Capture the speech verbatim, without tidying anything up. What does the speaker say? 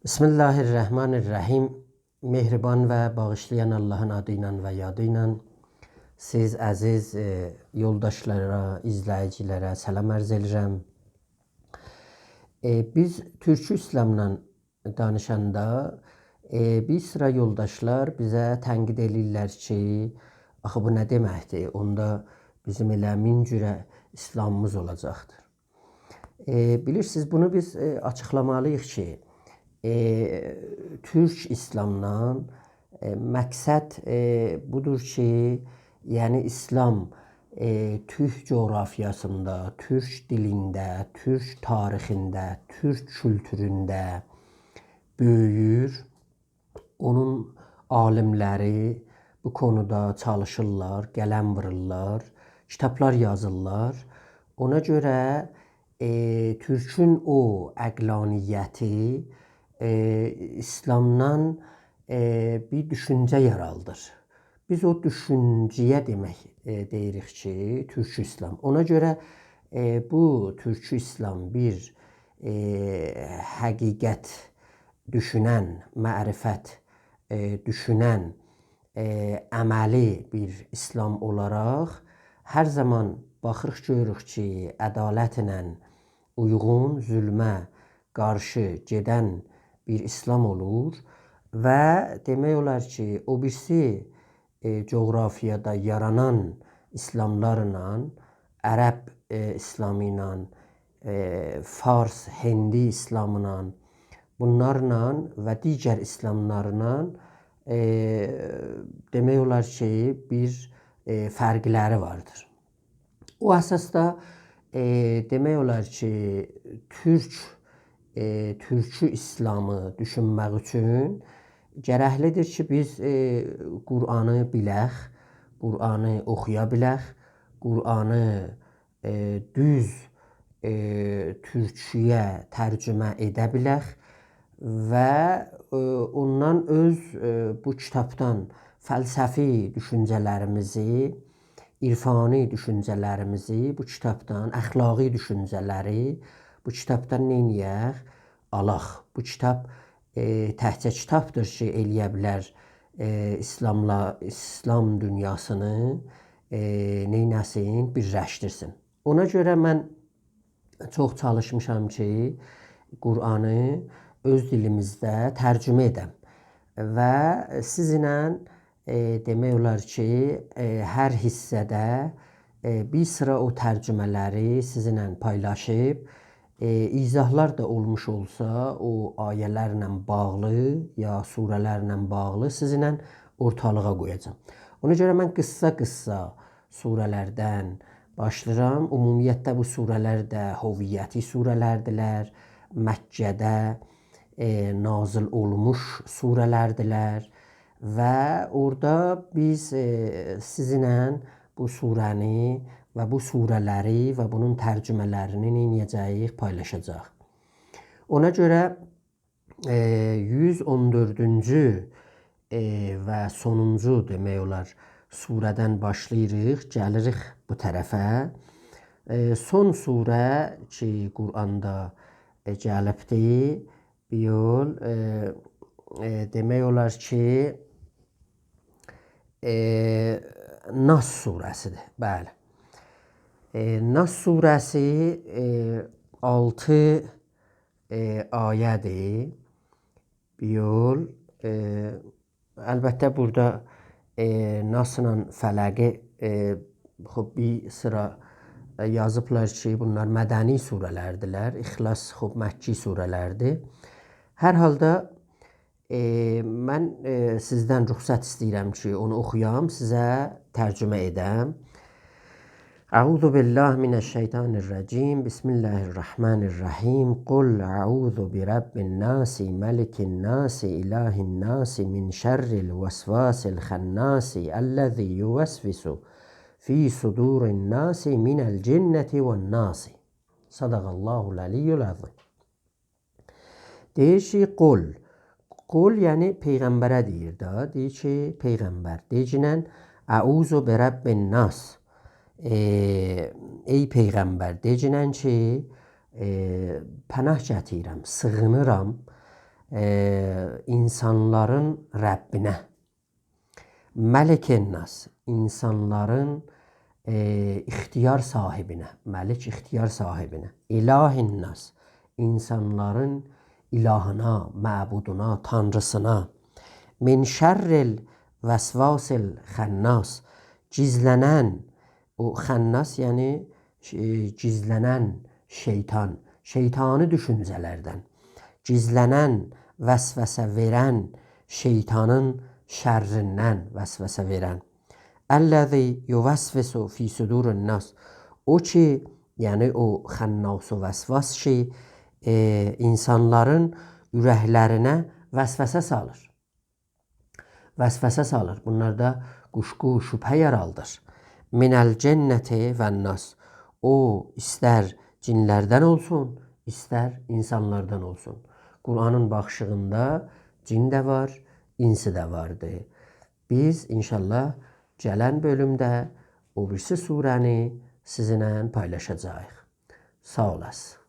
بسم الله الرحمن الرحیم. مهربان و باغیشلایان آللاهین آدی ایله و یادی ایله سیز عزیز، ائ، یولداشلارا، ایزله‌ییجی‌لره سلام عرض ائدیرم. ائ، بیز تورکی ایسلامدان دانیشاندا، ائ، بیر سیرا یولداشلار بیزه تنقید ائله‌ییرلر کی، «آخی بو نه دئمکدیر؟ اوندا بیزیم ائله مین جوره ایسلامیمیز اولاجاقدیر.» ائ، بیلیرسینیز، بونو بیز، ائ، آچیقلامالی‌ییق کی، ائ، تورک ایسلامدان، ائ، مقصد، ائ، بودور کی، یعنی ایسلام، ائ، تورک جغرافیاسیندا، تورک دیلینده، تورک تاریخینده، تورک کولتورونده بؤیویور. اونون عالیملری بو کونودا چالیشیرلار، قلم وورورلار، کیتابلار یازیرلار. اونا گؤره، ائ، تورکون او عقلانیتی، ائ، ایسلامدان، ائ، بیر دوشونجه یارادیر. بیز او دوشونجه‌یه دئمک، ائ، دئییریک کی، تورکی ایسلام. اونا گؤره، ائ، بو تورکی ایسلام بیر، ائ، حقیقت دوشونن، معرفت، ائ، دوشونن، ائ، عملی بیر ایسلام اولاراق هر زامان باخیریق، گؤروروک کی، عدالتله اویغون، ظلمه قارشی گئدن بیر ایسلام اولور و دئمک اولار کی، او بیریسی، ائ، جغرافیادا یارانان ایسلاملارلا، عرب، ائ، ایسلامی ایله، ائ، فارس، هندی ایسلامی ایله، بونلارلا و دیگر ایسلاملارلا، ائ، دئمک اولار کی، بیر، ائ، فرقلری واردیر. او اساسدا، ائ، دئمک اولار کی، تورک، ائ، تورکی ایسلامی دوشونمک اوچون گرکلیدیر کی، بیز، ائ، قرآنی بیلک، قرآنی اوخویا بیلک، قرآنی، ائ، دوز، ائ، تورکی‌یه ترجمه ائده بیلک و، ائ، اوندان اؤز، ائ، بو کیتابدان فلسفی دوشونجه‌لریمیزی، عرفانی دوشونجه‌لریمیزی بو کیتابدان، اخلاقی دوشونجه‌لری بو کیتابدان نئینیه‌ک؟ آلاق. بو کیتاب، ائ، تکجه کیتابدیر کی، ائلیه بیلر، ائ، ایسلاملا، ایسلام دونیاسینی، ائ، نئینه‌سین؟ بیرلشدیرسین. اونا گؤره من چوخ چالیشمیشام کی، قرآنی اؤز دیلیمیزده ترجمه ائدم. و سیزینله، ائ، دئمک اولار کی، ائ، هر حیصه‌ده، ائ، بیر سیرا او ترجمه‌لری سیزینله پایلاشیب، ائ، ایضاحلار دا اولموش اولسا، او آیه‌لرله باغلی یا سوره‌لرله باغلی سیزینله اورتالیغا قویاجاغام. اونا گؤره من قیسسا-قیسسا سوره‌لردن باشلاییرام. عمومیتله بو سوره‌لر ده هویتی سوره‌لردیلر، مکه‌ده، ائ، نازل اولموش سوره‌لردیلر و اورادا بیز، ائ، سیزینله بو سوره‌نی و بو سوره‌لری و بونون ترجمه‌لرینی نئینیه‌جه‌ییک؟ پایلاشاجاغیق. اونا گؤره، ائ، یوز اون دؤردونجو، ائ، و سونونجو، دئمک اولار، سوره‌دن باشلاییریق، گلیریک بو طرفه. ائ، سون سوره کی، قرآندا، ائ، گلیبدی، بو یول، ائ، ائ، دئمک اولار کی، ائ، ناس سوره‌سیدیر. بلی. ائ، ناس سوره‌سی، ائ، آلتی، ائ، آیه‌دیر. بو یول، ائ، البته، بورادا، ائ، ناسلا فلقی، ائ، خوب، بیر سیرا، ائ، یازیبلار کی، بونلار مدنی سوره‌لردیلر. اخلاص، خوب، مکی سوره‌لردیر. هر حالدا، ائ، من، ائ، سیزدن رخصت ایسته‌ییرم کی، اونو اوخویام، سیزه ترجمه ائدم. أعوذ بالله من الشيطان الرجيم. بسم الله الرحمن الرحيم. قل أعوذ برب الناس، ملك الناس، إله الناس، من شر الوسواس الخناس، الذي يوسوس في صدور الناس، من الجنة والناس. صدق الله العلي العظيم. دئییر کی، قل. قل، یعنی پیغمبره دئییر ده. دئییر کی، پیغمبر، دئگینن، «أعوذ برب الناس.» ائ، ای پیغمبر، دئگینن کی، ائ، پناه گتیریرم، سیغینیرام، ائ، اینسانلارین ربّینه. ملک الناس، اینسانلارین، ائ، اختیار صاحبینه. ملک اختیار صاحبینه. اله الناس، اینسانلارین الهینا، معبودونا، تانریسینا. من شر الوسواس الخناس، گیزلنن، او خناس، یعنی، ائ، گیزلنن شیطان، شیطانی دوشونجه‌لردن، گیزلنن، وسوسه وئرن شیطانین شرّیندن، وسوسه وئرن. الذی یوسوس فی صدور الناس. او کی، یعنی او خناس و وسواس کی، ائ، اینسانلارین اورکلرینه وسوسه سالیر. وسوسه سالیر. بونلاردا قوشقو، شبهه یارادیر. من الجنة والناس. او، ایستر جینلردن اولسون، ایستر اینسانلاردان اولسون. قرآنین باخیشیغیندا جین ده وار، اینسی ده واردی. بیز ان‌شاءالله گلن بؤلومده او بیریسی سوره‌نی سیزینله پایلاشاجاغیق. ساغ اولاسین.